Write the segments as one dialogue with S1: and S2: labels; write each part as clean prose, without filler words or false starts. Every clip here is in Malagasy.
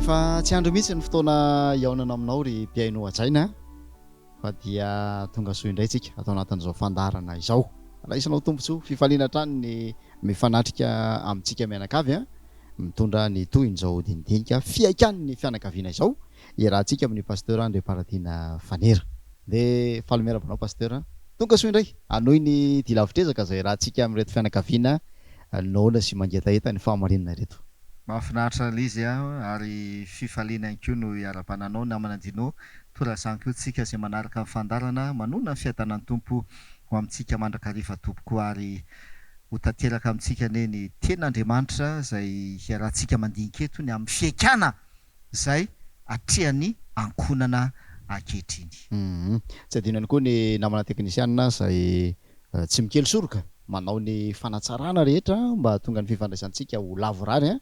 S1: Efa tsy andry mihitsy ny fotoana hihaonana aminao ry mpihaino hajaina fa dia tonga soa indray tsika ato anatin'izao fandaharana izao. Raisinao tombontsoa, fifaliana hatrany ny mifanatrika amintsika mianakavy a, mitondra ny tohin'izao dinidinika fihaikàn'ny fianakaviana izao iarahantsika amin'ny Pasteur Andriamparatiana Fanera. Dia faly miarahaba anao Pasteur a. Tonga soa indray hanohy ny dia lavitr'ezaka izay iarahantsika amin'ireto fianakaviana noana sy mangetaheta ny fahamarinana ireto.
S2: Mahafinaritra ilay izy ary fifaliana ihany koa no iarahabana anao namana Dino, torazany koa tsika izay manaraka ny fandaharana, manonona ny fiadanan'ny Tompo ho amintsika mandrakariva tompoko ary ho tanteraka amintsika anie ny tenin'Andriamanitra izay hiarahantsika mandinika eto ny amin'ny fihaikana izay atrehan'ny ankohonana ankehitriny.
S1: Tsy adino ihany koa ny namana teknisianina izay tsy mikely soroka manao ny fanatsarana rehetra mba hahatonga ny fifandraisantsika ho lavorary.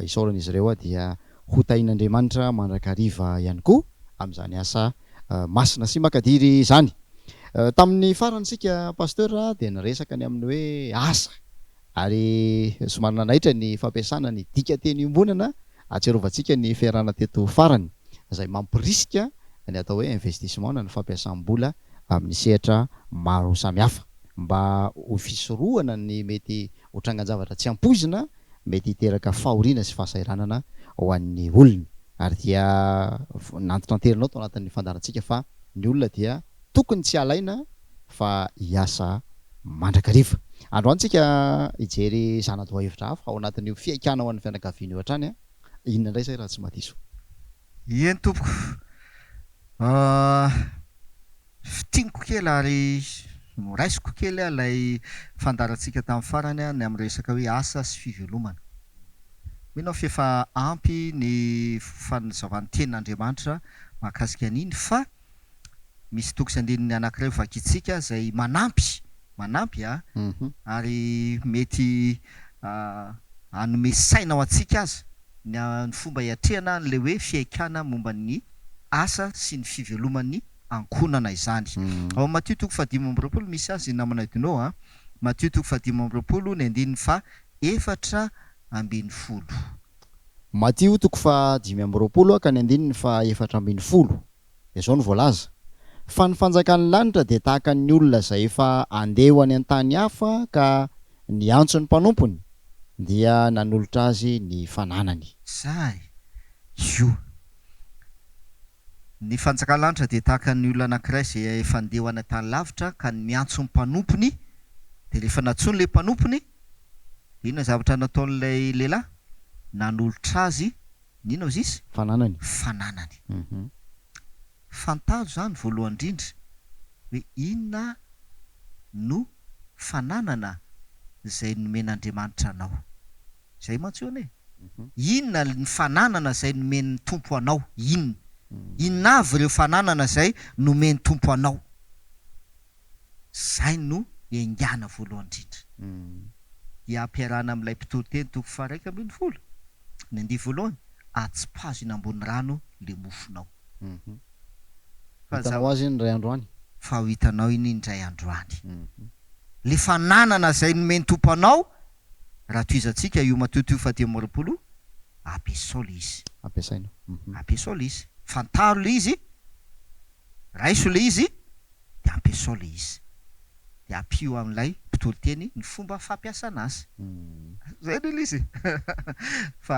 S1: Isaorana izy ireo dia ho tahin'Andriamanitra mandrakariva ihany koa amin'izany asa masina sy makadiry izany. Tamin'ny farany isika Pasteur dia niresaka ny amin'ny hoe asa ary somary nanaitra ny fampiasana ny dikanteny iombonana ahatsiarovantsika ny fiarahana teto farany izay mampirisika ny atao hoe investissement na ny fampiasam-bola amin'ny sehatra maro samihafa mba ho fisorohana ny mety ho trangan-javatra tsy ampoizina mety hiteraka fahoriana sy fahasahiranana ho an'ny olona. Ary dia nantitranterinao tao anatin'ny fandaharantsika fa ny olona dia tokony tsy halaina fa hiasa mandrakariva. Androany tsika hijery zana-dohahevitra hafa ao anatin'io fihaikana ho an'ny fianakaviana io hatrany. Inona indray izay raha tsy mahadiso?
S2: Eny tompoko. Fintiniko kely ary noraisiko kely ilay fandaharantsika tamin'ny farany ny amin'ny resaka hoe asa sy fivelomana. Mino aho f'efa ampy ny fanazavan'ny tenin'Andriamanitra mahakasika an'iny fa misy toko sy andininy anankiray ho vakintsika izay manampy, manampy a, ary mety hanome saina ho antsika aza ny ny fomba hiatrehana an'ilay hoe fihaikana momba ny asa sy ny fiveloman'ny ankohonana izany. Ao amin'ny Matio toko fahadimy amby roapolo misy azy namana Edno a. Matio toko fahadimy amby roapolo ny andininy faha 14.
S1: Matio toko faha 25 ka ny andininy faha 14. Dia izao no voalaza, Fa ny fanjakan'ny lanitra dia tahaka ny olona izay efa handeha ho any an-tany hafa ka niantso ny mpanompony, dia nanolotra azy ny fananany.
S2: Izay io. Ny fanjakan'ny lanitra dia tahaka ny olona anankiray izay efa handeha ho any an-tany lavitra ka niantso ny mpanompony, dia rehefa nantsoiny ilay mpanompony, dia inona zavatra nataon'ilay lehilahy? Nanolotra azy Ny inona ozy izy?
S1: Fananany.
S2: Fananany. Fantaro izany voalohany indrindra hoe inona no fananana izay nomen'Andriamanitra anao. Izay mantsy io anie. Inona ny fananana izay nomen'ny Tompo anao? Inona? Inona avy ireo fananana izay nomen'ny Tompo anao? Izay no iaingàna voalohany indrindra. Dia ampiarahana amin'ilay mpitoriteny toko faha-11, ny andiany voalohany, atsipazo eny ambony rano le mofonao.
S1: Fa Hitanao azy iny indray andro any.
S2: Fa ho hitanao iny indray andro any. Le fananana izay nomen'ny Tompo anao, raha tohizantsika io matotoa faha-25, ampiasao le izy.
S1: Ampiasaina.
S2: Ampiasao le izy. Fantaro le izy, raiso le izy, dia ampiasao ilay izy. Dia ampio amin'ilay mpitoriteny ny fomba fampiasana azy. Izay anie ilay izy e! Fa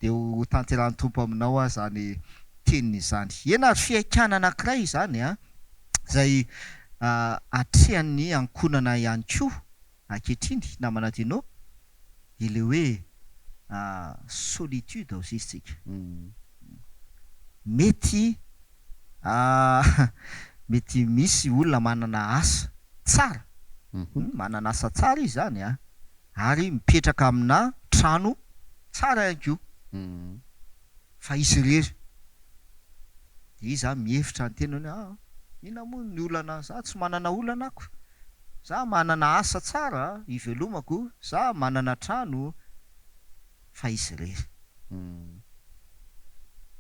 S2: dia ho tanterahin'ny Tompo aminao aho izany teniny izany. Eny ary fihaikana anankiray izany an, izay atrehan'ny ankohonana ihany koa ankehitriny namana Dino, dia ilay hoe solitude hozy izy tsika. Mety mety misy olona manana asa tsara, manana asa tsara izy izany an, ary mipetraka amina trano tsara ihany koa, fa izy irery, dia izy zany mihevitra ny tenany hoe ah, inona moa ny olana, za tsy manana olana ako, za manana asa tsara ivelomako, za manana trano, fa izy irery.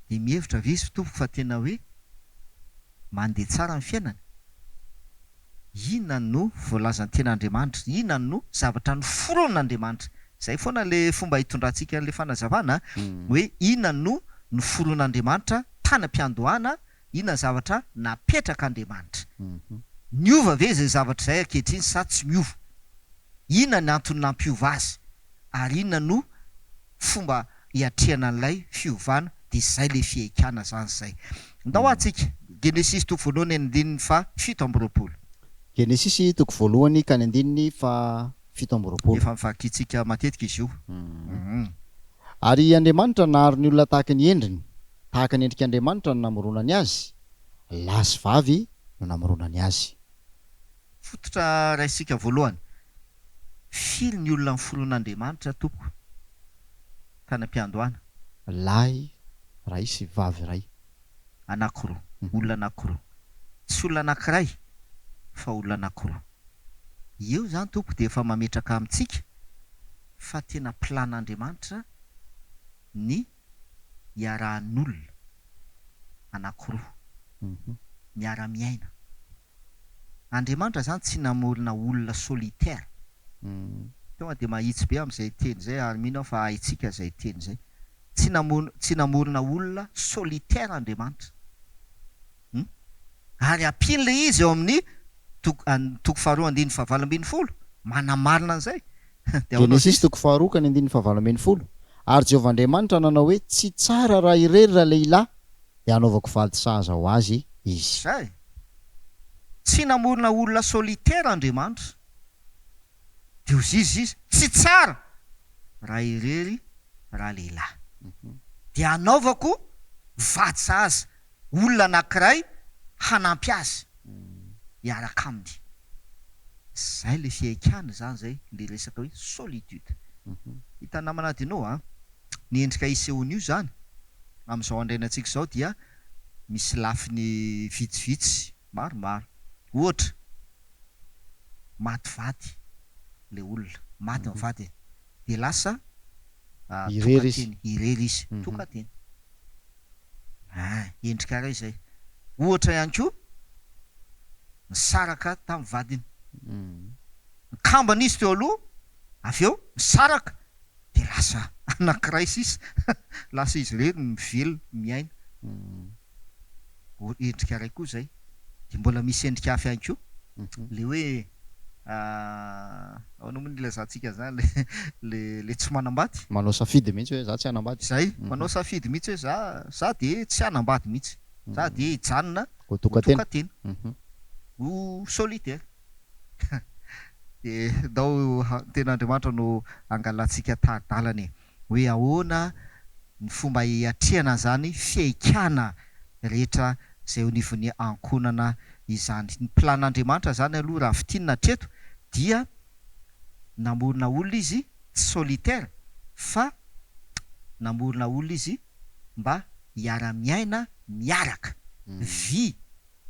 S2: Dia mihevitra ve izy tompoko fa tena hoe mandeha tsara ny fiainany? Inona no voalazan'ny Tenin'Andriamanitra? Inona no zavatra noforonin'Andriamanitra? Izay foana ilay fomba hitondrantsika an'ilay fanazavana hoe inona no. noforon'Andriamanitra tany am-piandohana, inona ny zavatra napetrak'Andriamanitra. Niova ve izay zavatra izay ankehitriny sa tsy miova? Inona ny antony nampiova azy? Ary inona no fomba hiatrehana an'ilay fiovana? Dia izay ilay fihaikana izany izay. Ndao hoa tsika, Genesisy toko voalohany andininy faha 27.
S1: Genesisy toko voalohany ka ny andininy faha 27.
S2: Efa novakintsika matetika izy io.
S1: Ary Andriamanitra nahary ny olona tahaka ny endriny, tahaka ny endrik'Andriamanitra no namoronany azy, lahy sy vavy no namoronany azy.
S2: Fototra raisintsika voalohany, firy ny olona noforon'Andriamanitra tompoko tany am-piandohana?
S1: Lahy iray sy vavy iray.
S2: Anankiroa, olona anankiroa. Tsy olona anankiray fa olona anankiroa. Eo izany tompoko dia efa mametraka amintsika fa tena plan'Andriamanitra ny iarahan'olona anankiroa miara-miaina. Andriamanitra izany tsy namorona olona solitaire. Tonga dia mahitsy be amin'izay teny izay ary mino aho fa haintsika izay teny izay. Tsy tsy namorona olona solitaire Andriamanitra. Hum. Ary ampiany ilay izy eo amin'ny toko toko faharoa andininy fahavalo ambin'ny folo, manamarina an'izay. Dia ahoana
S1: Genesisy
S2: sisa?
S1: toko faharoa ka ny andininy fahavalo ambin'ny folo, Ary Jehovah Andriamanitra nanao hoe, Tsy tsara raha irery ralehilahy, dia hanaovako vady sahaza ho azy izy.
S2: Izay. Tsy namorona olona solitaire Andriamanitra. Dia hozy izy, Tsy tsara raha irery ralehilahy. Dia hanaovako vady sahaza, olona anankiray hanampy azy, hiaraka aminy. Zay le fihaikana izany zay le resaka hoe solitude. Hitan'i namana Adino a, ny endrika isehoan'io izany amin'izao andriainantsika izao dia misy lafiny vitsivitsy maromaro. Ohatra, maty vady le olona, maty ny vadiny dia lasa
S1: Irery izy.
S2: tokan-tena, irery izy, tokan-tena. Ein, endrika iray izay. Ohatra ihany koa, nisaraka tamin'ny vadiny. Nikambana izy teo aloha, avy eo nisaraka, dia lasa anankiray sisa, lasa izy irery no mivelona, miaina. Endrika iray koa izay. Dia mbola misy endrika hafa ihany koa, ilay hoe ahoana moa no ilazantsika an'izany, le le le tsy manambady.
S1: Manao safidy mihitsy hoe za tsy hanambady.
S2: Zay, manao safidy mihitsy hoe za za dia tsy hanambady mihitsy, za dia hijanona
S1: Ho
S2: ho
S1: tokan-tena.
S2: tokan-tena, ho solitaire. Dia ndao ny tenin'Andriamanitra no hangalantsika tari-dalana e. Hoe ahoana ny fomba hiatrehana an'izany fihaikana rehetra izay eo anivon'ny ankohonana izany. Ny plan'Andriamanitra izany aloha raha fintinina hatreto dia namorona olona Izy tsy solitaire fa namorona olona Izy mba hiara-miaina miaraka, vie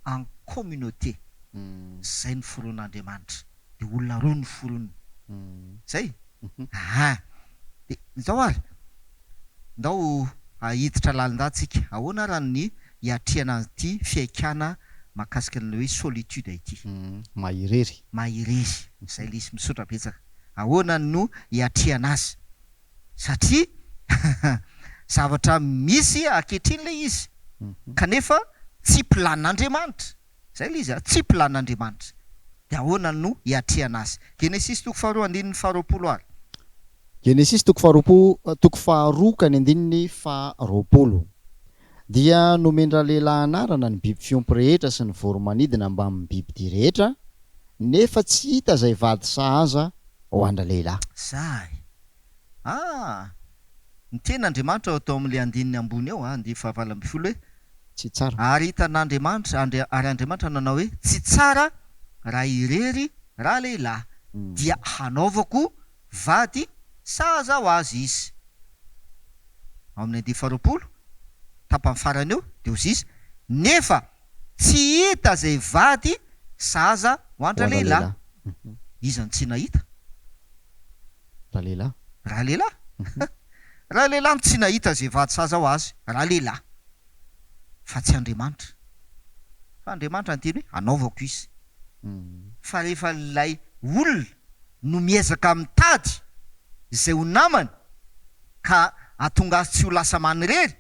S2: en communauté, izay no foron'Andriamanitra, dia olona roa no foroniny, zay? Aa dia izao ary, ndao hiditra lalindà tsika, ahoana ara ny hiatrehana an'ity fihaikana mahakasika an'ilay hoe solitude ity?
S1: Maha-irery.
S2: Maha-irery, izay ilay izy, misaotra betsaka. Ahoana no hiatrehana azy? Satria zavatra misy ankehitriny ilay izy, kanefa tsy planin'Andriamanitra. Izay ilay izy a, tsy planin'Andriamanitra. Dia ahoana no hiatrehana azy? Genesisy toko faharoa andininy faharoapolo ary.
S1: Genesisy toko faharoapolo, toko faharoa ka ny andininy faharoapolo. Dia nomen-dralehilahy anarana ny biby fiompy rehetra sy ny voro-manidina mbamin'ny bibi-dia rehetra, nefa tsy hita izay vady sahaza ho an-dralehilahy.
S2: Zay. Ah! Niteny Andriamanitra ao tao amin'ilay andininy ambony ao, andininy fahavalo ambin'ny folo hoe,
S1: Tsy tsara.
S2: Ary hitan'Andriamanitra, Andri, ary Andriamanitra nanao hoe, Tsy tsara raha irery ralehilahy, dia hanaovako vady sahaza ho azy izy. Ao amin'ny andininy faharoapolo, tapany farany eo, dia hozy izy, Nefa tsy hita izay vady sahaza ho
S1: Ho
S2: an-dralehilahy.
S1: an-dralehilahy.
S2: Iza no tsy nahita?
S1: Ralehilahy.
S2: Ralehilahy? Ralehilahy no tsy nahita izay vady sahaza ho azy. Ralehilahy. Fa tsy Andriamanitra. Fa Andriamanitra niteny hoe anaovako izy. Fa rehefa ilay olona no miezaka mitady izay ho namany ka hahatonga azy tsy ho lasa manirery.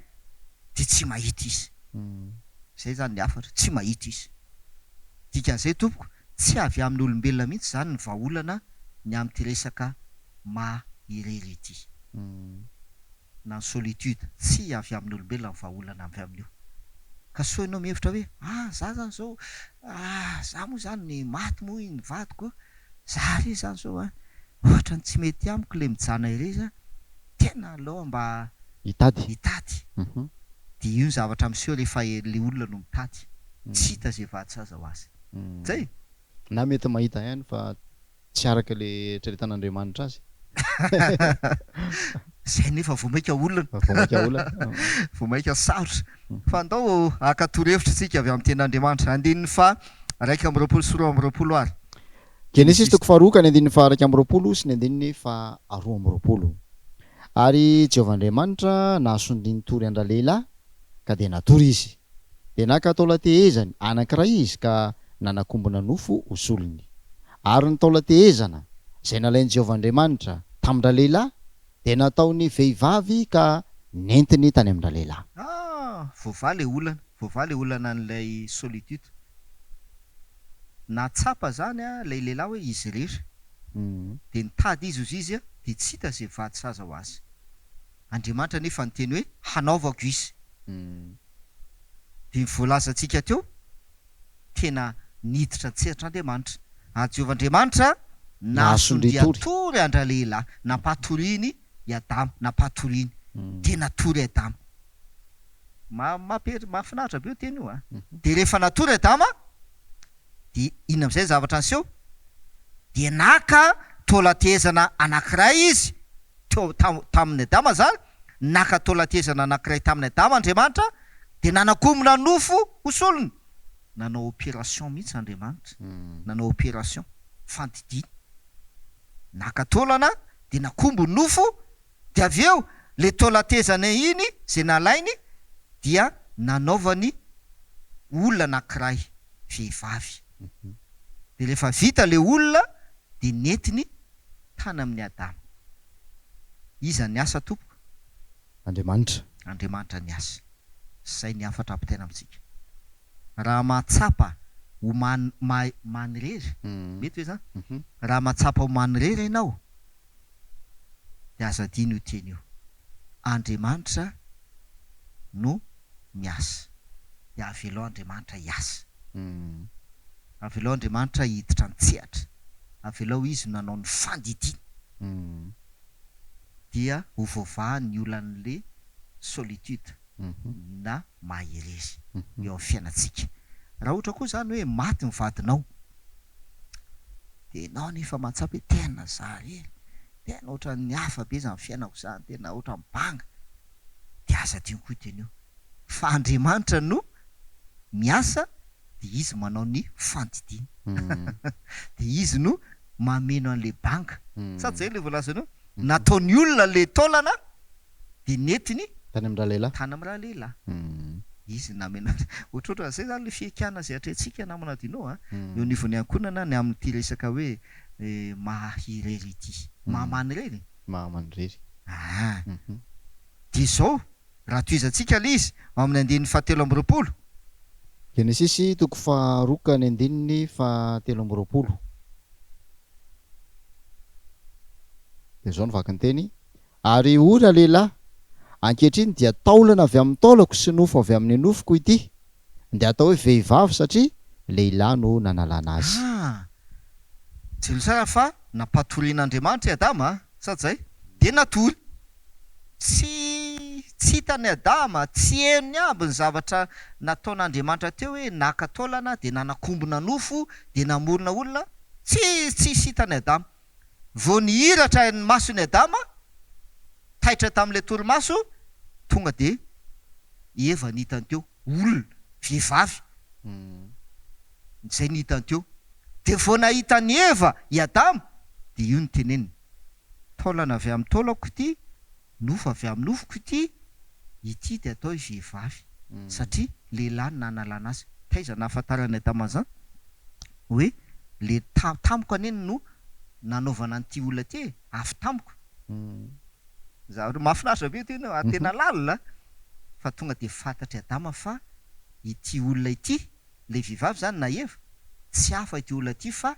S2: Dia tsy mahita izy. Izay izany ny hafatra, tsy mahita izy. Dikan'izay tompoko, tsy avy amin'ny olombelona mihitsy izany ny vahaolana ny amin'ity resaka maha irery ity. Na ny solitude, tsy avy amin'ny olombelona ny vahaolana avy amin'io. Ka sao ianao mihevitra hoe, ah za zany izao, ah za moa izany maty moa iny vadiko, za re izany izao an, ohatran'ny tsy mety amiko le mijanona irery an, tena aleo mba
S1: Hitady.
S2: hitady. Dia io ny zavatra miseho rehefa le olona no mitady. Tsy hita izay vady saza ho azy. Zay!
S1: Na mety mahita ihany fa tsy araka le eritreretan'Andriamanitra azy.
S2: Zay nefa vao maika olana.
S1: Vao maika olana.
S2: Vao maika sarotra. Fa andao haka torohevitra isika avy amin'ny tenin'Andriamanitra. Andininy faha 22 ary.
S1: Genesisy toko faharoa ka ny andininy faha 21 sy ny andininy faha 22. Ary Jehovah Andriamanitra nahasondrian-tory an-dralehilahy, ka dia natory izy. Dia naka taolan-tehezany anankiray izy ka nanakombona nofo ho solony. Ary ny taolan-tehezana izay nalain'i Jehovah Andriamanitra tamin-dralehilahy dia nataony vehivavy ka nentiny tany amin-dralehilahy.
S2: Ah! Voavaha ilay olana, voavaha ilay olana an'ilay solitude. Nahatsapa izany ilay lehilahy hoe izy irery. Dia nitady izy hozy izy dia tsy hita izay vady saza ho azy. Andriamanitra anefa niteny hoe hanaovako izy. Dia ny voalazantsika teo, tena niditra an-tsehatra Andriamanitra. Ary Jehovah Andriamanitra nahasondrian-tory an-dralehilahy, nampatoriany i Adama, nampatoriany. Dia natory Adama. Maha-mahapery, mahafinaritra be io teny io an. Dia rehefa natory Adama, dia inona amin'izay ny zavatra niseho? Dia naka taolan-tehezana anankiray izy, teo tam, tamin'i Adama izany, naka taolan-tehezana anankiray tamin'i Adama Andriamanitra, dia nanakomona nofo ho solony. Nanao opération mihitsy Andriamanitra, nanao opération, fandidiana. Naka taolana, dia nakombo ny nofo, Dia avy eo le taolan-tehezana iny izay nalainy dia nanaovany olona anankiray, vehivavy. Dia rehefa vita le olona dia nentiny tany amin'i Adama. Iza niasa tompoko?
S1: Andriamanitra.
S2: Andriamanitra niasa. Izay ny hafatra ampitaina amintsika. Raha mahatsapa ho man, ma, manirery, mety ve izany? Raha mahatsapa ho manirery ianao, dia aza adino io teny io. Andriamanitra no miasa. Dia avelao Andriamanitra hiasa. Avelao Andriamanitra hiditra an-tsehatra. Avelao Izy no hanao ny fandidiana. Dia ho voavaha ny olan'le solitude na maha irery eo amin'ny fiainantsika. Raha ohatra koa izany hoe maty ny vadinao. Dia enao nefa mahatsapa hoe tena za irery, tena ohatran'ny hafa be zany fiainako zany, tena ohatran'ny banga, dia aza adino koa io teny io fa Andriamanitra no miasa dia Izy manao ny fandidiana, dia Izy no mameno an'ilay banga, sa tsy zay ilay voalazanao? Nataony olona ilay taolana dia nentiny
S1: Tany amin-dralehilahy.
S2: Tany amin-dralehilahy. Izy nameno azy. Ohatrohatran'izay izany ilay fihaikana izay atrehintsika namana Dino a! Eo anivon'ny ankohonana ny amin'ity resaka hoe maha irery ity. Maha manirery?
S1: Maha manirery.
S2: Aa. Dia izao, raha tohizantsika ilay izy, ao amin'ny andininy fahatelo amby roapolo.
S1: Genesisy toko faharoa ka ny andininy fahatelo amby roapolo. Dia izao no vaky ny teny, Ary hoy ralehilahy, Ankehitriny dia taolana avy amin'ny taolako sy nofo avy amin'ny nofoko ity, dia atao hoe vehivavy satria lehilahy no nanalana azy.
S2: Ah! Jereo tsara fa nampatorian'Andriamanitra i Adama, sa tsy zay? Dia natory. Tsy tsy hitan'i Adama, tsy henony aby ny zavatra nataon'Andriamanitra teo hoe naka taolana dia nanakombona nofo dia namorona olona, tsy tsisy hitan'i Adama. Vao nihiratra ny mason'i Adama, taitra tamin'ilay torimaso, tonga dia i Eva no hitany teo, olona, vehivavy, izay no hitany teo. Dia vao nahita an'i Eva i Adama, dia io no teneniny, Taolana avy amin'ny taolako ity, nofo avy amin'ny nofoko ity, ity dia atao hoe vehivavy, satria lehilahy no nanalana azy. Taiza nahafantaran'i Adama an'izany? Hoe le ta tamiko anie no nanaovana an'ity olona ity e, avy tamiko. Zavatra mahafinaritra be ity no, ary tena lalina. Fa tonga dia fantatr'i Adama fa ity olona ity, ilay vehivavy izany na Eva, tsy hafa ity olona ity fa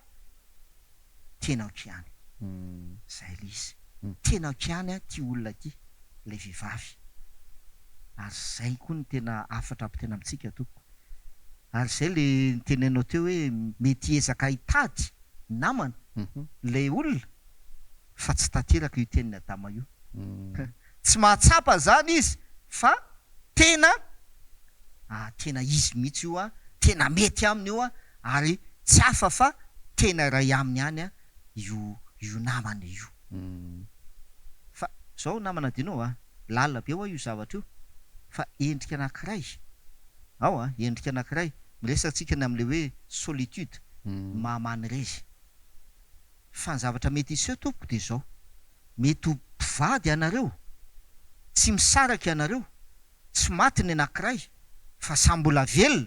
S2: tenako ihany. Izay ilay izy. Tenako ihany ity olona ity, ilay vehivavy. Ary izay koa no tena hafatra ampitaina amintsika tompoko. Ary izay ilay noteneninao teo hoe mety hiezaka hitady namana ilay olona fa tsy tanteraka io tenin'i Adama io. Tsy mahatsapa izany izy fa tena tena izy mihitsy io, tena mety aminy io ary tsy hafa fa tena iray aminy ihany io io namana io. Fa zao namana Dino a, lalina be hoa io zavatra io fa endrika anakiray ao a, endrika anakiray, miresaka tsika ny amin'ilay hoe solitude, ny maha manirery. Fa ny zavatra mety hiseho tompoko dia izao, mety ho mpivady ianareo, tsy misaraka ianareo, tsy maty ny anakiray fa samy mbola velona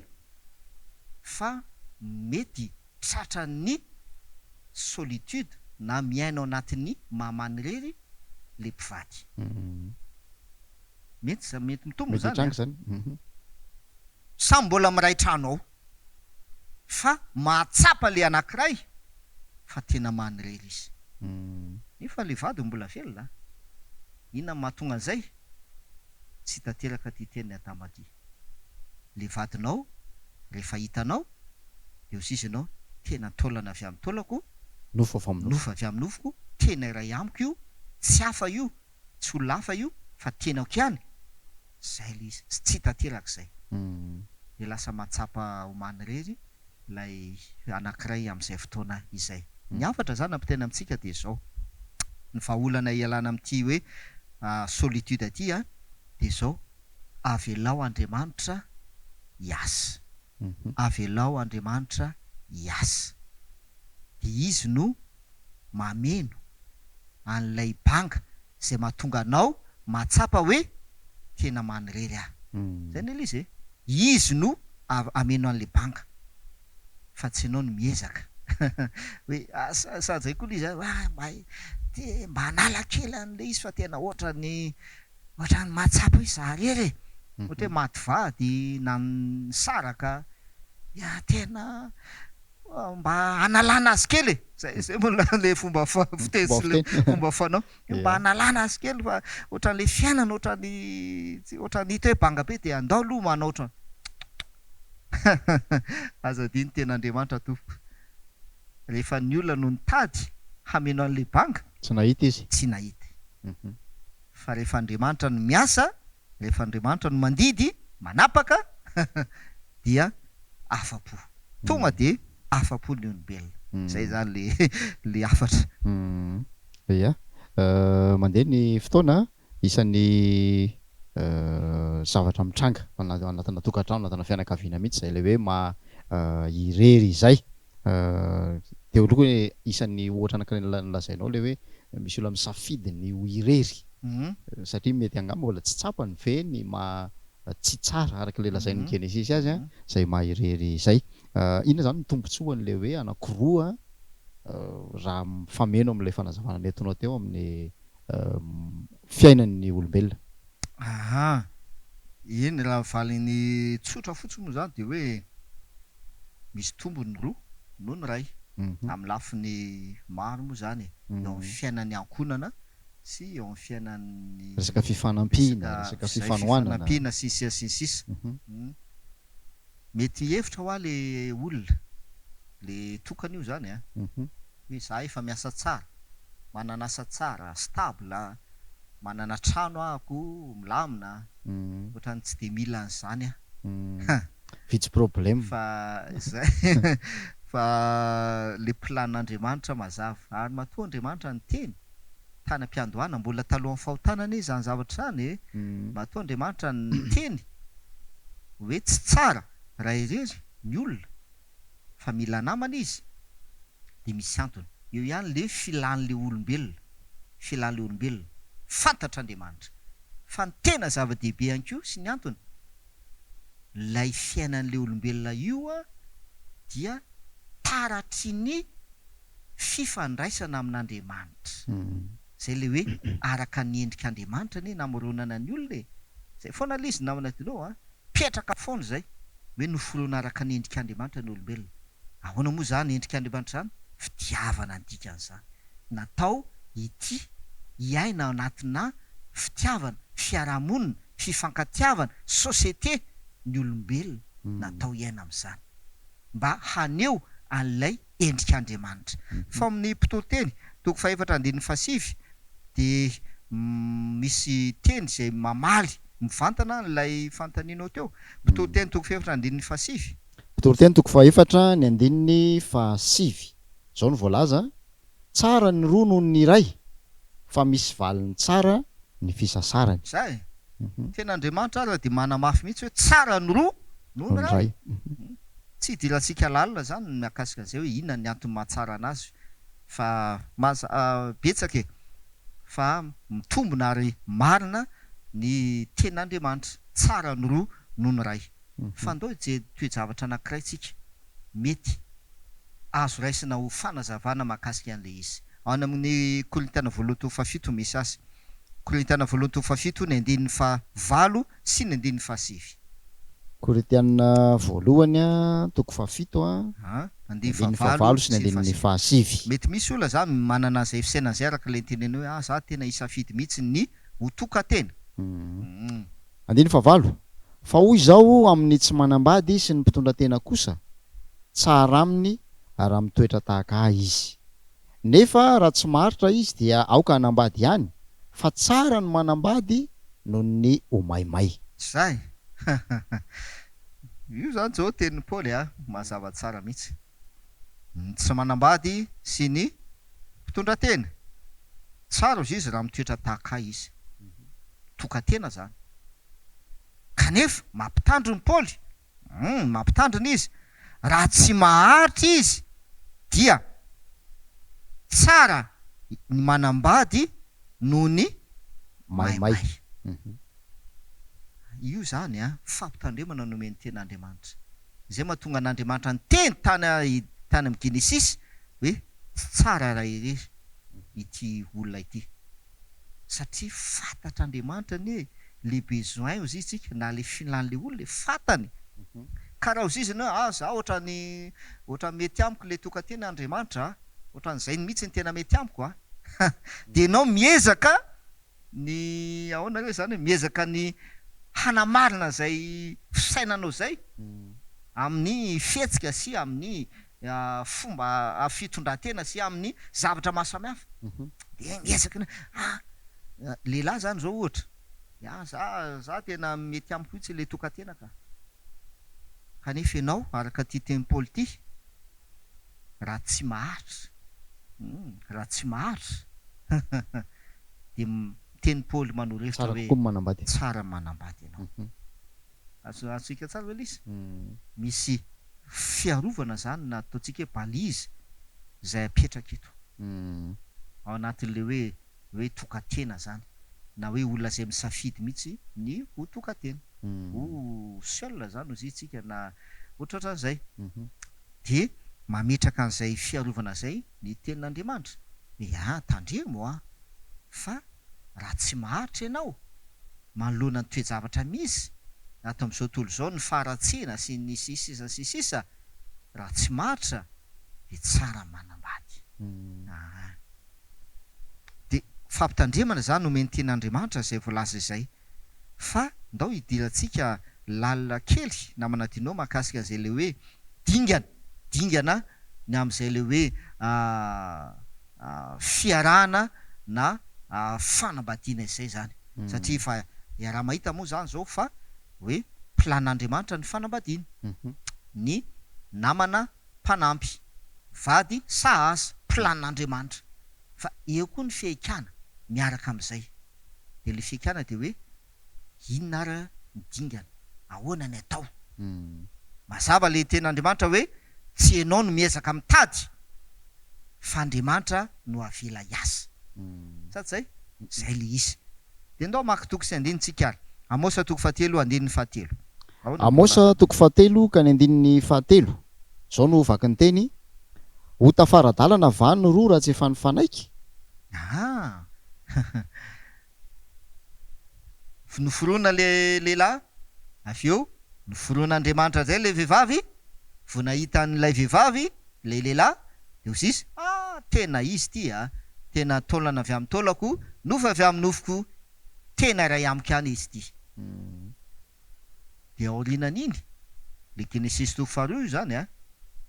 S2: fa mety tratran'ny solitude na miaina ao anatin'ny maha manirery le mpivady. Mety za, mety mitombina
S1: Mety
S2: zany
S1: hitranga
S2: an!
S1: zany.
S2: Samy mbola miray trano ao fa mahatsapa le anakiray fa tena manirery izy. Nefa le vadiny mbola velona an! Inona no mahatonga an'izay? Tsy tanteraka ity tenin'i Adama ity. Le vadinao rehefa hitanao dia hoy izy ianao, tena taolana avy amin'ny taolako,
S1: Nofo avy amin'ny
S2: nofo
S1: nofoko.
S2: avy amin'ny nofoko, tena iray amiko io, tsy hafa io, tsy olona hafa io fa tenako ihany. Zay le izy, tsy tanteraka izay. Dia lasa mahatsapa ho manirery ilay anankiray amin'izay fotoana izay. Ny hafatra izany ampitaina amintsika dia izao, ny vahaolana hialana amin'ity hoe solitude ity dia izao, avelao Andriamanitra hiasa. Avelao Andriamanitra hiasa. Dia Izy no mameno an'ilay banga izay mahatonga anao mahatsapa hoe tena manirery aho. Izay anie ilay izy e! Izy no hameno an'ilay banga fa tsy ianao no miezaka hoe sady izay koa ilay izy ah mba te mba hanala kely an'ilay izy fa tena ohatran'ny ohatran'ny mahatsapa hoe za irery e! Ohatra hoe maty vady na nisaraka dia tena mba hanalana azy kely e! Zay zay moa le fomba fiteny sy le fomba fanao. Mba hanalana azy kely fa ohatran'le fiainana ohatran'ny tsy ohatran'ny hita hoe banga be dia andao aloha manao ohatran Aza adino tena Andriamanitra tompoko. Rehefa ny olona no nitady hameno an'le banga,
S1: Tsy nahita izy.
S2: tsy nahita. Fa rehefa Andriamanitra no miasa, rehefa Andriamanitra no mandidy, manapaka, dia afa-po. Tonga dia afa-po ny olombelona. Izay izany le le hafatra.
S1: Ia. Mandeha ny fotoana, isan'ny zavatra mitranga anatina tokantrano, anatina fianakaviana mihitsy izay ilay hoe maha irery izay. Teo aloha hoe isan'ny ohatra anankiray nolazainao ilay hoe misy olona misafidy ny ho irery satria mety angamba mbola tsy tsapany ve ny maha tsy tsara araka ilay lazain'ny Genesisy azy izay maha irery izay. Inona izany ny tombontsoan'ilay hoe anankiroa raha mifameno amin'ilay fanazavana nentinao teo amin'ny fiainan'ny olombelona?
S2: Aha. Eny, raha valiny tsotra fotsiny moa izany dia hoe misy tombony ny roa noho ny iray. Amin'ny lafiny maro moa izany e. Eo amin'ny fiainan'ny ankohonana sy eo amin'ny fiainan'ny
S1: Resaka fifanampiana,
S2: resaka
S1: resaka
S2: izay
S1: fifanohanana.
S2: fifanampiana sy ny sisa sy ny sisa. Mety hihevitra hoa le olona, le tokana io izany an, hoe za efa miasa tsara, manana asa tsara, stable, manana trano ahako, milamina, ohatran'ny tsy dia mila an'izany aho.
S1: Vitsy problème.
S2: Fa izay fa le plan-n'Andriamanitra mazava. Ary matoa Andriamanitra niteny tany am-piandohana, mbola talohan'ny fahotana anie izany zavatra izany e! Matoa Andriamanitra niteny hoe tsy tsara raha irery ny olona fa mila namana izy dia misy antony. Eo ihany le filan'le olombelona, filan'le olombelona. Fantatr'Andriamanitra. Fa ny tena zava-dehibe ihany koa sy ny antony, ilay fiainan'ilay olombelona io dia taratry ny fifandraisana amin'Andriamanitra. Izay ilay hoe araka ny endrik'Andriamanitra anie namoronana ny olona e! Zay foana le izy namana Dino a! Mipetraka foana izay hoe noforoana araka ny endrik'Andriamanitra ny olombelona. Ahoana moa izany endrik'Andriamanitra izany? Fitiavana ny dikan'izany. Natao hitia, hiaina ao anatinà fitiavana, fiarahamonina, fifankatiavana, société, ny olombelona. Natao hiaina amin'izany. Mba haneho an'ilay endrik'Andriamanitra. Fa ao amin'ny Mpitoriteny, toko fahefatra andininy fahasivy, dia misy teny izay mamaly mivantana an'ilay fanontanianao teo. Mpitoriteny toko fahefatra andininy fahasivy.
S1: Mpitoriteny toko fahefatra ny andininy fahasivy. Izao no voalaza, Tsara ny roa noho ny iray, fa misy valiny tsara ny fisasarany.
S2: Izay e! Tena Andriamanitra aza dia manamafy mihitsy hoe tsara ny roa noho ny iray. Tsy idirantsika lalina izany ny mahakasika an'izay hoe inona ny antony mahatsara anazy fa maza betsaka e! Fa mitombina ary marina ny tenin'Andriamanitra, tsara ny roa noho ny iray. Fa ndao hijery toe-javatra anankiray tsika mety azo raisina ho fanazavana mahakasika an'ilay izy. Any amin'ny Korintiana voalohany toko fahafito no misy azy. Korintiana voalohany toko fahafito ny andininy fahavalo sy ny andininy fahasivy.
S1: Korintiana voalohany toko fahafito andininy fahavalo sy ny andininy fahasivy.
S2: Mety misy olona zany manana an'izay fisainana izay araka ilay nitenenao hoe ah za tena hisafidy mihitsy ny ho tokan-tena.
S1: Andininy fahavalo, Fa hoy izao amin'ny tsy manambady sy ny mpitondra tena kosa, Tsara aminy raha mitoetra tahaka ahy izy. Nefa raha tsy maharitra izy dia aoka hanambady ihany, fa tsara ny manambady noho ny ho maimay.
S2: Zay! Io zany zao tenin'i Paoly a, mazava tsara mihitsy. Ny tsy manambady sy ny mpitondra tena. Tsara ozy izy raha mitoetra tahaka ahy izy. Tokan-tena zany. Kanefa mampitandrina Paoly Humm mampitandrina izy, raha tsy maharitra izy dia tsara ny manambady noho ny maimay. Io izany an, fampitandremana nomen'ny tenin'Andriamanitra. Izay mahatonga an'Andriamanitra niteny tany tany amin'ny Genesisy hoe tsy tsara raha irery ity olona ity. Satria fantatr'Andriamanitra anie le besoin ozy izy tsika na le filan'le olona e, fantany. Ka raha ozy izy ianao hoe ah za ohatrany ohatrany mety amiko le tokan-tena Andriamanitra a, ohatran'izay mihitsy ny tena mety amiko a, dia ianao miezaka ny ahoana re zany e, miezaka ny hanamarina izay fisainanao izay amin'ny fihetsika sy amin'ny fomba fitondran-tena sy amin'ny zavatra maro samihafa. Dia miezaka ny ah lehilahy zany zao ohatra, ah za za tena mety amiko mihitsy le tokan-tena ka. Kanefa ianao araka ity tenin'i Paoly ity, raha tsy maharitra, hum raha tsy maharitra dia tenin'i Paoly manoro hevitra
S1: Tsara
S2: hoe
S1: kokoa ny manambady.
S2: tsara ny manambady ianao. Azo azontsika tsara ve ilay izy? Misy fiarovana izany na ataontsika hoe balise izay apetraka eto. Ao anatin'ilay hoe hoe tokan-tena izany na hoe olona izay misafidy mihitsy ny ho tokan-tena. Ho seul izany hozy isika na ohatrohatran'izay. Dia mametraka an'izay fiarovana izay ny tenin'Andriamanitra. Hoe ah tandremo an! Fa raha tsy maharitra ianao manoloana ny toe-javatra misy ato amin'izao tontolo izao, ny faharatsiana sy ny sisa sy ny sisa, raha tsy maharitra dia tsara ny manambady. Aa. Dia fampitandremana izany omen'ny tenin'Andriamanitra izay voalaza izay. Fa ndao hidirantsika lalina kely namana Dino mahakasika an'izay ilay hoe dingana, dingana ny amin'izay ilay hoe fiarahana na fanambadiana izay izany. Satria efa iaraha-mahita moa izany izao fa hoe plan'Andriamanitra ny fanambadiana. Ny namana mpanampy, vady sahaza, plan'Andriamanitra. Fa eo koa ny fihaikana miaraka amin'izay. Dia ilay fihaikana dia hoe inona ary ny dingana, ahoana ny atao? Mazava ilay tenin'Andriamanitra hoe tsy ianao no miezaka mitady fa Andriamanitra no avela hiasa. Sa tsy izay? Izay ilay izy. Dia ndao hamaky toko sy andininy tsika ary. Amosa toko fahatelo andininy fahatelo.
S1: Ahoana no Amosa voalazany? toko fahatelo ka ny andininy fahatelo. Izao no vaky ny teny, Ho tafara-dalana va ny roa raha tsy efa nifanaiky?
S2: Aa! Noforonina le lehilahy, avy eo noforon'Andriamanitra indray le vehivavy, vao nahita an'ilay vehivavy ilay lehilahy dia hoy izy, ah tena izy ity a, tena taolana avy amin'ny taolako, nofo avy amin'ny nofoko, tena iray amiko ihany izy ity. Dia aorianan'iny, le Genesisy toko faharoa io izany a,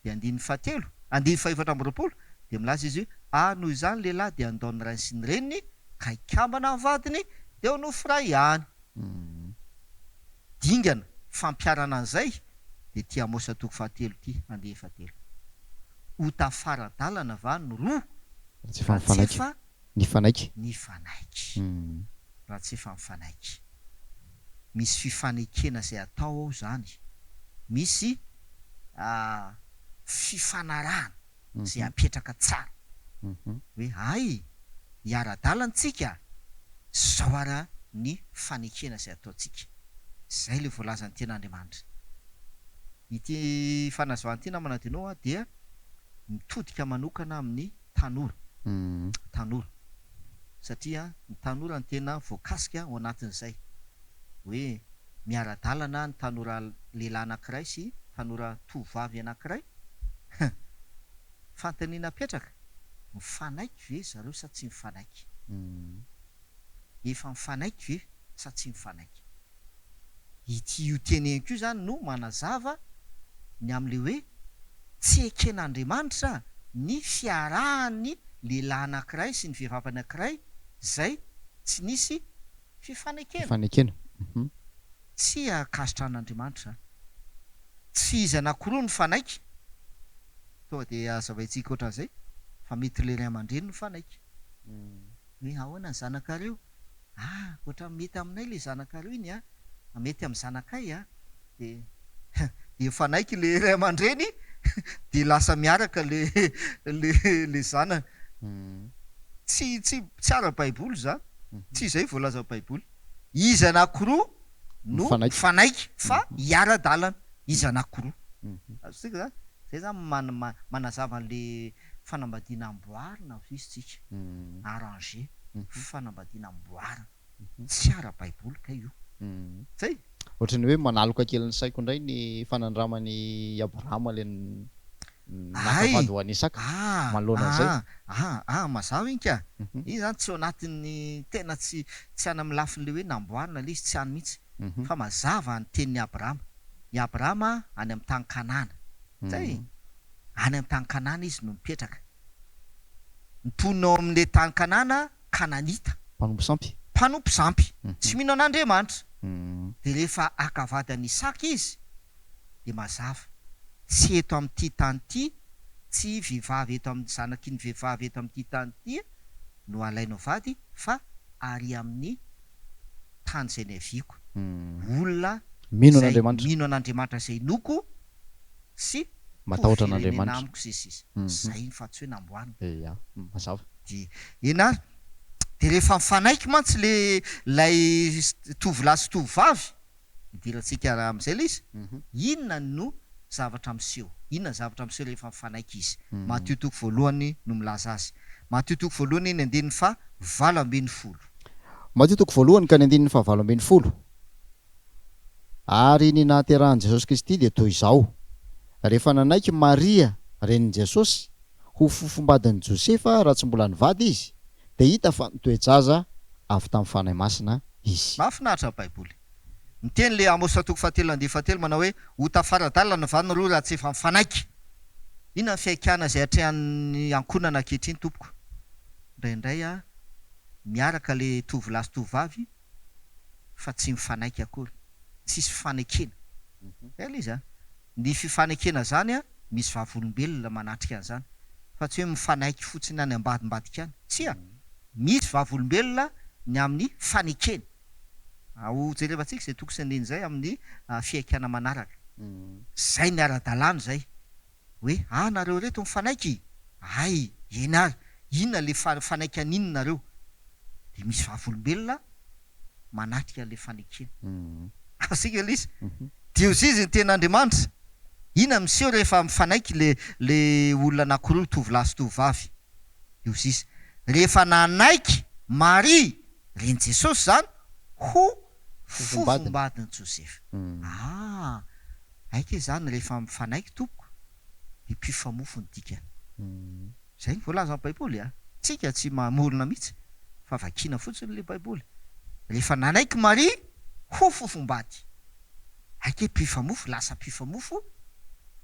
S2: dia andininy fahatelo, andininy fahefatra amby 20, dia milaza izy hoe, ary noho izany lehilahy dia handao ny rainy sy ny reniny, ka hikambana amin'ny vadiny, dia ho nofo iray ihany. Dingana fampiharana an'izay dia ity Amosa toko fahatelo ity, andininy fahatelo. Ho tafara-dalana va ny roa
S1: Raha tsy efa
S2: nifanaiky? Nifanaiky. Raha tsy efa mifanaiky. Misy fifanekena izay atao ao izany. Misy fifanarahana izay apetraka tsara. Hoe hay, hiara-dalana tsika, izao ara ny fanekena izay ataontsika. Izay ilay voalazan'ny Tenin'Andriamanitra. Ity fanazavana ity namana Dino dia mitodika manokana amin'ny tanora. Tanora. Satria ny tanora no tena voakasika ao anatin'izay. Hoe miara-dalana ny tanora lehilahy anankiray sy tanora tovovavy anankiray. Huh. Fanontaniana apetraka, mifanaiky ve zareo sa tsy mifanaiky? Efa mifanaiky ve sa tsy mifanaiky? Ity io teneniko io izany no manazava ny amin'ilay hoe tsy eken'Andriamanitra ny fiarahan'ny lehilahy anankiray sy ny vehivavy anankiray izay tsy nisy fifanekena.
S1: Fifanekena.
S2: Tsy ankasitrahan'Andriamanitra izany. Tsy izy anankiroa no mifanaiky, tonga dia hazavaintsika ohatran'izay, fa mety ilay ray aman-dreny no mifanaiky. Hoe ahoana ny zanakareo? Ah, ohatran'ny mety aminay ilay zanakareo iny an, mety amin'ny zanakay an, dia dia mifanaiky ilay ray aman-dreny dia lasa miaraka ilay ilay ilay zanany. Tsy tsy tsy ara-baiboly izany, tsy izay voalazan'ny baiboly. Izy anankiroa no mifanaiky fa hiara-dalana, izy anankiroa. Azontsika izany? Izay izany manazava an'ilay fanambadiana amboarina hoy isika, arranger, fanambadiana amboarina, tsy ara-baiboly kay io. Zay?
S1: Ohatran'ny hoe manaloka kely ny saiko indray ny fanandraman'i Abrahama ilay naka vady ho an'i Isaka manoloana an'izay.
S2: Aa aa mazava iny ka! Iny izany tsy ao anatin'ny tena tsy tsy any amin'ny lafin'ilay hoe namboarina ilay izy, tsy any mihitsy fa mazava ny tenin'i Abrahama. I Abrahama any amin'ny tany Kanana. Zay! Any amin'ny tany Kanana izy no mipetraka. Ny mponina ao amin'ilay tany Kanana, Kananita.
S1: Mpanompo sampy.
S2: Mpanompo sampy. Tsy mino an'Andriamanitra. Dia rehefa haka vady an'i Isaka izy, dia mazava. Tsy eto amin'ity tany ity, tsy vehivavy eto amin'ny, zanaky ny vehivavy eto amin'ity tany ity no halainao vady, fa ary amin'ny tany izay niaviako. Olona
S1: Mino
S2: izay
S1: an'Andriamanitra.
S2: mino an'Andriamanitra izay inoako sy
S1: Matahotra
S2: mpitovy firenena
S1: an'Andriamanitra.
S2: amiko sy ny sisa. Zay iny fa tsy hoe namboarina.
S1: Ia, mazava.
S2: Dia eny ary. Dia rehefa mifanaiky mantsy le lay tovolahy sy tovovavy, idirantsika amin'izay ilay izy, inona no zavatra miseho? Inona ny zavatra miseho rehefa mifanaiky izy? Matio toko voalohany no milaza azy. Matio toko voalohany ny andininy faha 18.
S1: Matio toko voalohany ka ny andininy faha 18. Ary ny nahaterahan'i Jesosy Kristy dia toy izao, Rehefa nanaiky Maria, renin'i Jesosy, ho fofombadin'i Josefa raha tsy mbola nivady izy, dia hita fa nitoe-jaza avy tamin'ny Fanahy Masina izy.
S2: Mahafinaritra ny Baiboly. Miteny ilay Amosa toko fahatelo andiany fahatelo manao hoe, Ho tafara-dalana va ny roa raha tsy efa mifanaiky? Inona ny fihaikana izay atrehan'ny ankohonana ankehitriny tompoko? Indraindray miaraka ilay tovolahy sy tovovavy, fa tsy mifanaiky akory, tsisy fifanekena, zay ilay izy an, ny fifanekena zany an misy vavolombelona manatrika an'izany fa tsy hoe mifanaiky fotsiny any ambadimbadika any, tsia, misy vavolombelona ny amin'ny fanekena, ho jerevantsika izay toko sy andininy izay amin'ny fihaikana manaraka, zay ny ara-dalàna izay, hoe ah nareo reto mifanaiky, hay, eny ary, inona le fanaiky an'inona nareo? Dia misy vavolombelona manatrika an'le fanekena. Azontsika ilay izy? Dia hozy izy ny tenin'Andriamanitra, inona miseho rehefa mifanaiky le le olona anankiroa, tovolahy sy tovovavy? Dia hozy izy, rehefa nanaiky Maria, renin'i Jesosy izany, ho. Fofombadin'i Josefa. Ah! Aika izany rehefa mifanaiky tompoko dia mpifamofo ny dikany. Izay no voalazan'ny baiboly a! Tsika tsy mamorona mihitsy fa vakiana fotsiny ilay baiboly. Rehefa nanaiky Maria ho fofombady. Aika hoe mpifamofo, lasa mpifamofo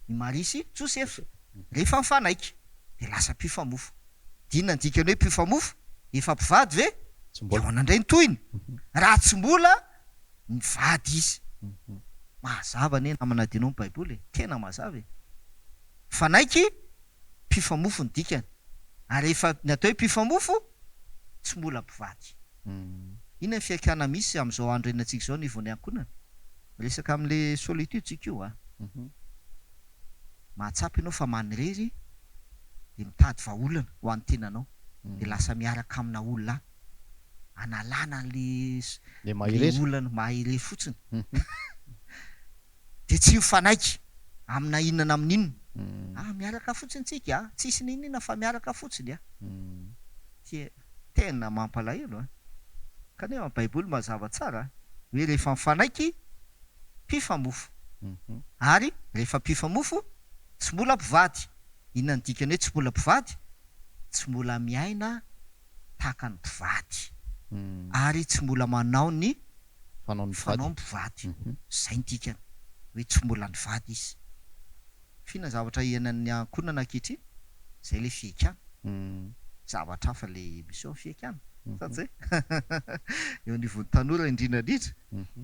S2: i Maria sy Josefa. Rehefa nifanaiky dia lasa mpifamofo. Dia inona ny dikan'ny hoe mpifamofo? Efa mpivady ve? Dia ahoana indray ny tohiny? Raha tsy mbola nivady izy. Mazava anie namana adinao ny baiboly e! Tena mazava e! Mifanaiky, mpifamofo ny dikany. Ary rehefa ny atao hoe mpifamofo, tsy mbola mpivady. Inona ny fihaikana misy amin'izao andro iainantsika izao anivon'ny ankohonana? Miresaka amin'ilay solitude tsika io a! Mahatsapa ianao fa manirery dia mitady vahaolana ho an'ny tenanao dia lasa miaraka amina olona analana an'le le olana maha irery fotsiny dia tsy mifanaiky amina inona na amin'inona ah miaraka fotsiny tsika ah tsisy n'inon'inona fa miaraka fotsiny ah Tie tena mampalahelo an! Kanefa ny baiboly mazava tsara hoe rehefa mifanaiky mpifamofo ary rehefa mpifamofo tsy mbola mpivady, inona ny dikany hoe tsy mbola mpivady? Tsy mbola miaina tahaka ny mpivady ary tsy mbola manao ny fanao mpivady, zay ny dikany hoe tsy mbola nivady izy. F'inona zavatra iainan'ny ankohonana ankehitriny? Zay le fihaikana. Zavatra hafa le émission fihaikana. Sa tsy zay? Eo anivon'ny tanora indrindra indrindra.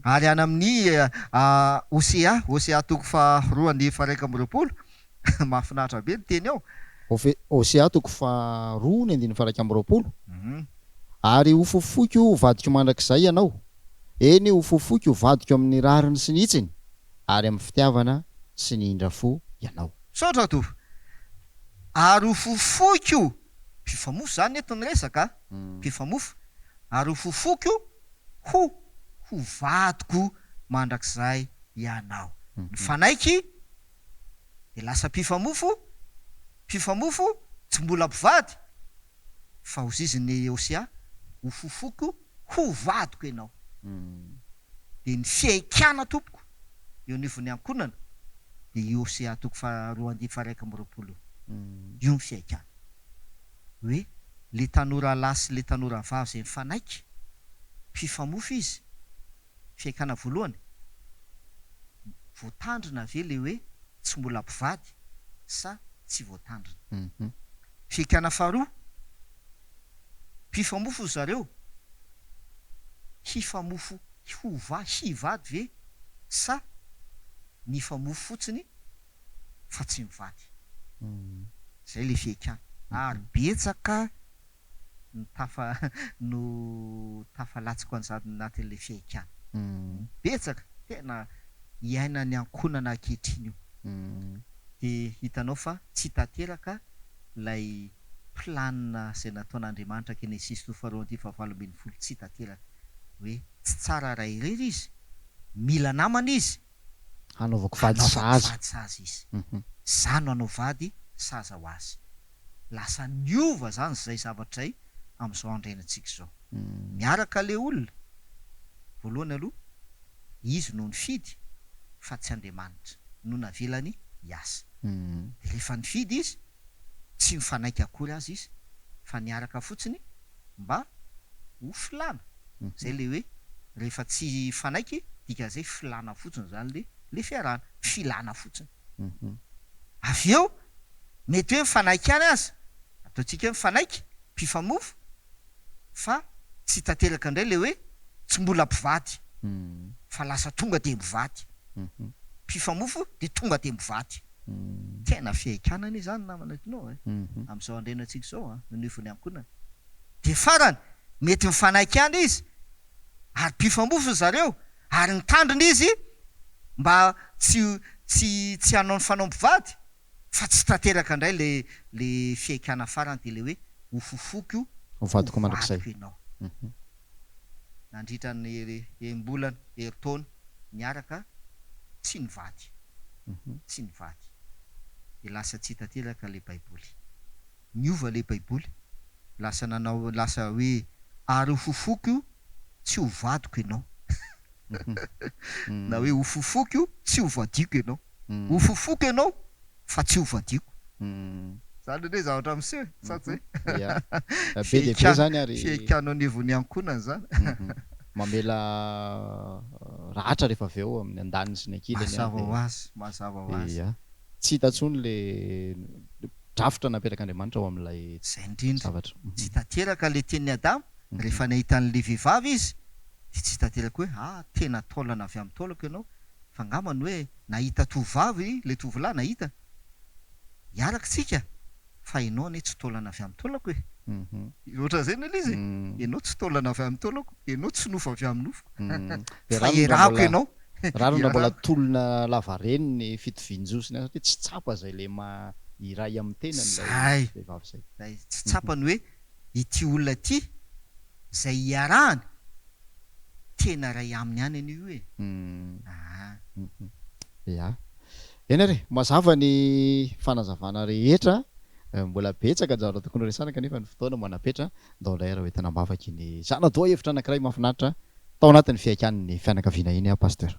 S2: Ary any amin'ny Hosea, Hosea toko faharoa andininy faha-21, mahafinaritra be ny teny ao.
S1: Hosea toko faharoa ny andininy faha-21, Ary hofofoiko ho vadiko mandrakizay ianao, eny hofofoiko ho vadiko amin'ny rariny sy ny hitsiny, ary amin'ny fitiavana sy ny indra fo ianao.
S2: Misaotra Tompo. Ary ho fofoiko, mpifamofo izany eto ny resaka a, mpifamofo, ary ho fofoiko ho ho vadiko mandrakizay ianao. Nifanaiky dia lasa mpifamofo, mpifamofo tsy mbola mpivady fa hozizin'i Hosea, ho fofoiko ho vadiko ianao. Dia ny fihaikana tompoko eo anivon'ny ankohonana dia io Hosea toko faharoa andininy faha-21 io. Io ny fihaikana. Hoe le tanora lahy sy le tanora vavy izay mifanaiky, mpifamofo izy, fihaikana voalohany, voatandrina ve le hoe tsy mbola mpivady sa tsy voatandrina? Fihaikana faharoa, Mpifamofo ry zareo, hifamofo hova hivady ve sa nifamofo fotsiny fa tsy mivady? Zay le fihaikana ary betsaka ny tafa no tafalatsiko an'izany anatin'le fihaikana, betsaka tena iainan'ny ankohonana ankehitriny io, de hitanao fa tsy tanteraka ilay planina izay nataon'Andriamanitra Genesisy toko faharoa andininy fahavalo ambin'ny folo tsy tanteraka hoe tsy tsara raha irery izy, mila namana izy,
S1: Hanaovako vady
S2: hanaovako
S1: sahaza.
S2: vady sahaza izy. Za no hanao vady sahaza ho azy. Lasa niova zany izay zavatra izay amin'izao andro iainantsika izao. Miaraka le olona, voalohany aloha izy no nifidy fa tsy Andriamanitra no navelany hiasa. Dia rehefa nifidy izy tsy nifanaiky akory aza izy fa niaraka fotsiny mba ho filàna, zay le hoe rehefa tsy hifanaiky dikan'izay filàna fotsiny zany le le fiarahana, filàna fotsiny. Avy eo mety hoe mifanaiky ihany aza, ataontsika hoe mifanaiky, mpifamofo fa tsy tanteraka indray le hoe tsy mbola mpivady fa lasa tonga de mivady, mpifamofo de tonga de mivady. Tena fihaikana anie izany namana Tino e! Amin'izao andrenantsika izao an, ny anivon'ny ankohonana. Dia farany, mety mifanaiky ihany izy, ary mpifamofo ry zareo, ary nitandrina izy mba tsy tsy tsy hanao ny fanao mpivady, fa tsy tanteraka indray le le fihaikana farany dia le hoe ho fofoko
S1: Ho vadiko
S2: ho
S1: mandrakizay.
S2: vadiko ianao. Nandritra ny enim-bolana, herintaona niaraka tsy nivady. Tsy nivady. Dia lasa tsy tanteraka ilay baiboly. Niova ilay baiboly. Lasa nanao lasa hoe ary ho fofoko tsy ho vadiko ianao. Na hoe ho fofoko tsy ho vadiako ianao. Ho fofoko ianao fa tsy ho vadiako. Zany anie zavatra miseho e, sa tsy zay?
S1: Ia. Be dia be zany ary.
S2: Fihaikana anivon'ny ankohonana zany.
S1: Mamela ratra rehefa avy eo amin'ny andaniny sy ny ankilany.
S2: Mazava ho azy, mazava ho azy.
S1: Ia. Tsy hita intsony le drafitra napetrak'Andriamanitra ao amin'ilay
S2: Zay indrindra.
S1: zavatra.
S2: Tsy tanteraka le tenin'i Adama, rehefa nahita an'le vehivavy izy dia tsy tanteraka hoe ah tena taolana avy amin'ny taolako ianao, fa angambany hoe nahita tovovavy le tovolahy nahita, hiaraka tsika fa ianao anie tsy taolana avy amin'ny taolako e! Ohatran'izay anie le izy e! Ianao tsy taolana avy amin'ny taolako, ianao tsy nofo avy amin'ny nofoko, fa iarahako ianao.
S1: Rariny raha mbola tolona lavareny ny fitovian-jo sy ny asa satria tsy tsapa izay le maha iray amin'ny tenany ilay vehivavy izay.
S2: Zay, tsy tsapany hoe ity olona ity izay iarahany tena iray aminy ihany anie io e! Aa.
S1: Ya. Eny ary e, mazava ny fanazavana rehetra, mbola betsaka ny zavatra tokony horesahana kanefa ny fotoana manapetra, ndao indray ary hoentina am-bavaka iny zana-doha hevitra anankiray mahafinaritra tao anatin'ny fihaikàn'ny fianakaviana iny aho Pasteur.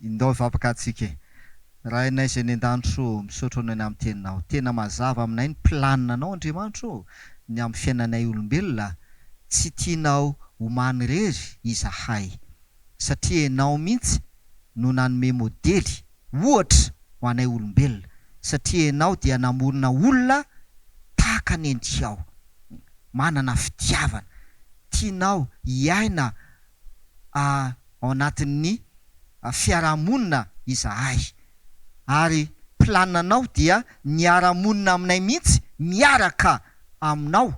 S2: Ndao hivavaka antsika e. Rainay izay any an-danitra ô, misaotra Anao ny amin'ny Teninao. Tena mazava aminay ny planina-Nao Andriamanitra ô, ny amin'ny fiainanay olombelona. Tsy tianao ho manirery izahay. Satria Ianao mihitsy no nanome modely, ohatra, ho anay olombelona. Satria Ianao dia namorona olona tahaka ny endrikao. Manana fitiavana. Tianao hiaina ao anatin'ny fiarahamonina izahay ary plananao dia niara-monina aminay mihitsy miaraka aminao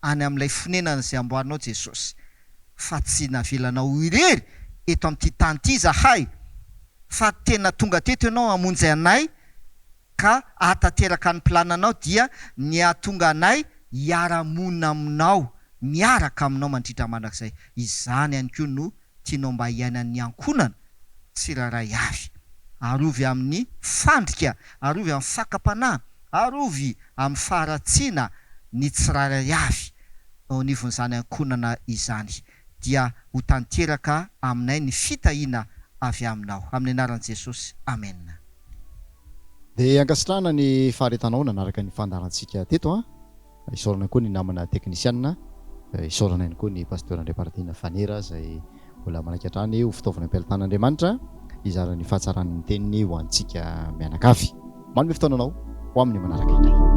S2: any amin'ilay fonenana izay amboarinao Jesosy fa tsy navelanao ho irery eto amin'ity tany ity izahay fa tena tonga teto ianao hamonjy anay ka hahatanteraka ny plananao dia ny hahatonga anay hiara-monina aminao, miaraka aminao mandritra mandrakizay. Izany ihany koa no tianao mba hiainan'ny ankohonana tsirairay avy. Arovy amin'ny fandrika, arovy amin'ny fakam-panahy, arovy amin'ny faharatsiana ny tsirairay avy eo anivon'izany ankohonana izany. Dia ho tanteraka aminay ny fitahiana avy aminao. Amin'ny anaran'i Jesosy, amena.
S1: Dia ankasitrahana ny faharetanao nanaraka ny fandaharantsika teto an! Isaorana koa ny namana teknisianina, isaorana ihany koa ny Pasteur Andriamparatiana Fanera izay mbola manaiky hatrany ho fitaovana am-pelatan'Andriamanitra hizara ny fahatsaran'ny teniny ho antsika mianakavy. Manome fotoana anao ho amin'ny manaraka indray.